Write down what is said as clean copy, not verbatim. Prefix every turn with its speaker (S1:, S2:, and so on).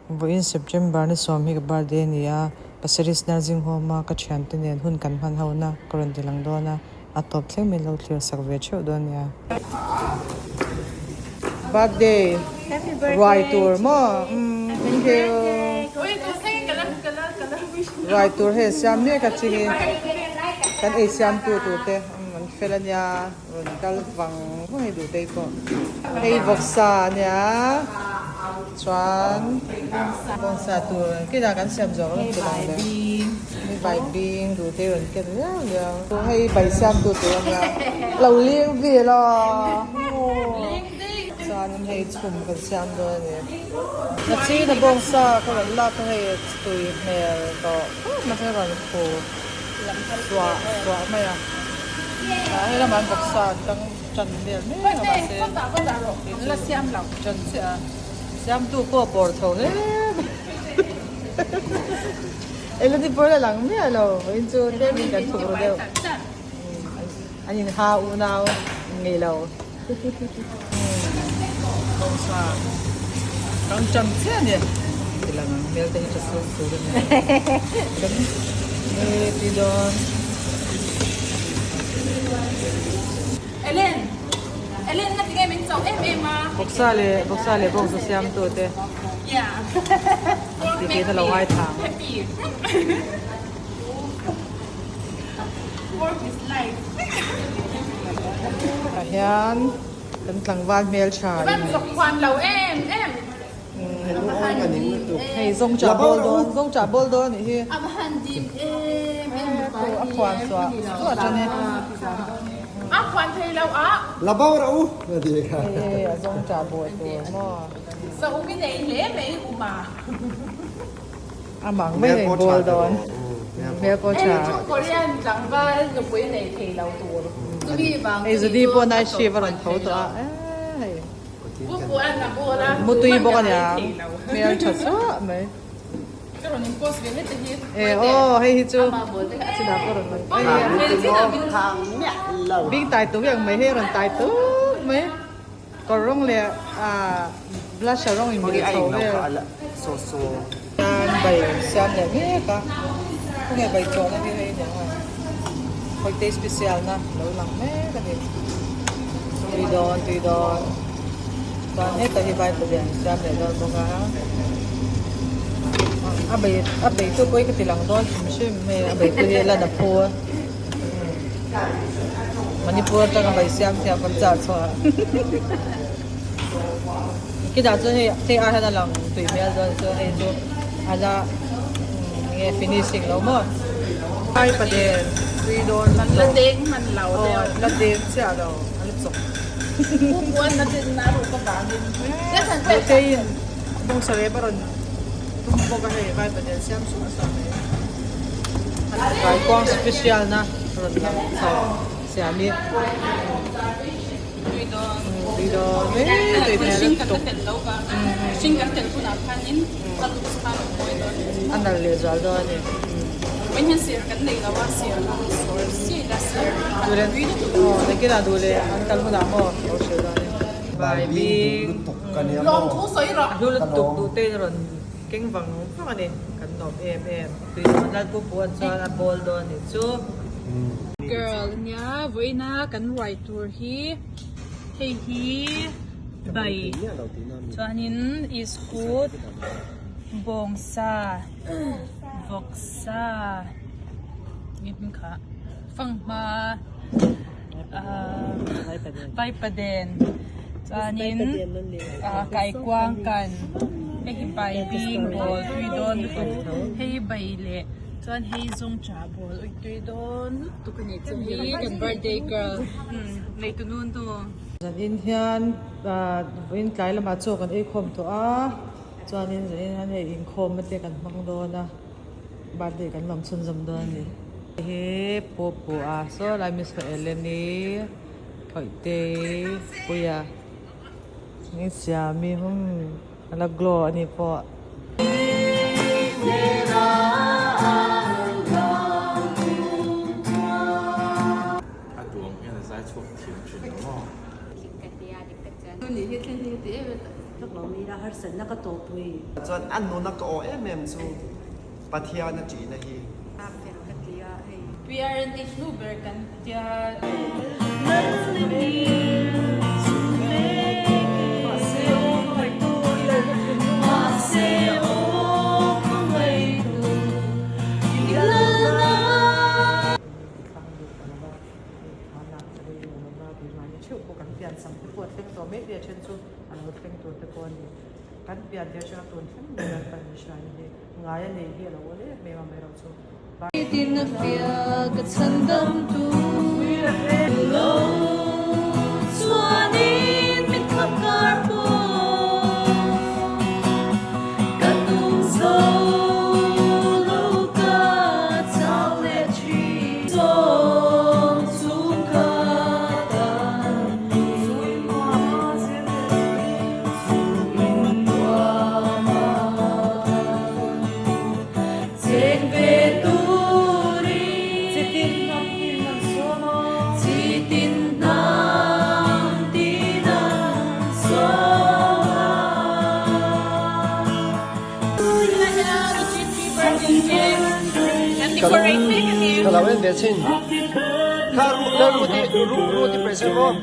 S1: Vawiin September ni sawm hi ka birthday a ni a, Pasir Ris Nursing Home a ka thiante nen hun kan hman ho na ka rawn ti lang dawn a, a tawp thleng min lo thlir sak ve theuh dawn nia. Birthday ruai tur maw umm thank you ruai tur hei siam mek a ching i kan ei siam tu tur te umm an fel a nia. Rawn kal vang vang hi duh tei pawh. Hei vawksa a nia chuan bawngsa tur kinah kan siam zawk lo ti lang le. Hei baibing duh tei rawn ken liau liau. Hei bai siam tu tur a nia lo ling vel a chuanin hei chhum kan siam dawn a ni. Nachina bawngsa ka rawn lak a hei tui hmel tawh khawp mai a rawn khu. Suah suah mai a. Ah hei lamah an vawksa an tang tan vel mek a mahse kei chu tan chiah a. Siamtu pawh a pawr chho hle mai. Elodie pawh la lang miah lo vawiin chu tlemin kan thuk ru deuh. An inha unau ngei lo. Bawngsa kang ṭan chiah a ni. Ti lang ang hmel te hi ṭha sur tur a ni. Kan nge ti dawn.
S2: Ellen Ellen na tinge min chauh em em a.
S1: Bawksa leh bawksa leh bawngsa siam tu te.
S2: Yeah.
S1: Ti ti na lo ngai thang.
S2: Happy. Work is life.
S1: Tah hian kan tlangval hmeltha in
S2: Khuan lo em em.
S1: Hei zawng chah bawl dawn zawng chah bawl dawn anih hi.
S2: A va han dim em em
S1: a khuan suah suah tan e.
S2: A khuan thei lo a.
S3: La bo ra u na ti kha.
S1: Hei a zawng chah bawl tur maw.
S2: Sa u mi nei hle mai uma.
S1: A mang mai a inbawl dawn. Hmel pawh tha.
S2: Korean tlangval nupui nei thei lo tur. Chumi vang
S1: Hei Judy pawh night shift a rawn tho tawh a. Hei.
S2: Pu an a bawl a.
S1: Mutui bawk a nia. Hmel tha suah mai.
S2: Ka rawn in post ve hlete hi.
S1: E aw hei hi chu chinah pawh rawn rawn. Bing tai tuk ang mai hei rawn tai tuk mai. Kawr rawng leh blusher rawng in mil chho vel. Hian bai siam leh mek a, khawnge bai chawhna hi hei aniang a, holiday special na lo lang mek a ni. Tui dawn tui dawn chuan heta hi vai palian siam leh dawn bawk a, a bei a bei tu pawh hi ka ti lang dawn hrim hrim hei a bei tu hi lan a phu a. Manipur atanga bai siam thiam kan chah chhuah kinah chuan hei hei ai hian a lang tui hmel dawn chuan hei chu a la enge finishing lo maw ai paden tui dawn
S2: an la deng hman lo deuh
S1: aw la deng chiah lo a la chawk
S2: pu puan na ten na ruh ka vangin
S1: Roteiin bawngsa rep a rawn tum bawk a hei vai paden siam suah suah mai. Kaikuang special na rawn lang chho siam hi tui dawn tui dawn a nalh leh zual dawn a ni nakinah duh leh an kal hunah maw lo hrilh dawn a ni. Baibing a hlu lutuk duh te in rawn. Keng vang vang a ni, kan nuam em em. Tui dawn Lalpu puan chuan a bawl dawn a nih chu.
S2: Girl nia vawiina kan ruai tur hi hei hi bai chuanin iskut bawngsa vawksa eng kha fanghma ahh vaipaden chuanin ah kaikuang kan hei hi bai bing bawl tui dawn lutuk hei hi bai leh chuan hei zawng tah bawl ui tui dawn lutuk a ni chu hi kan birthday girl nei tu nu nu.
S1: Zanin hian ah vawiin tlai lamah chaw kan ei khawm tawh a chuanin zanin hian hei inkhawm te kan hmang dawn a birthday kan lawm chhunzawm dawn a ni. Hi pu pu a saw lai Mister Ellen-i Khawihte Puia ni siami hum a la glow a ni pawh.
S4: A duang hian a zai chhuak thiam thin lo maw?
S5: naupang ni ila harsatna ka tawhpui.
S3: Chuan a nuna ka aw em em chu Pathian a ṭihna hi.
S5: A fel ka ti a hei.
S2: PRNH nu ber kan tia.
S3: Ka lo en ve chin. Kha ru ru ti ru ru ti present maw?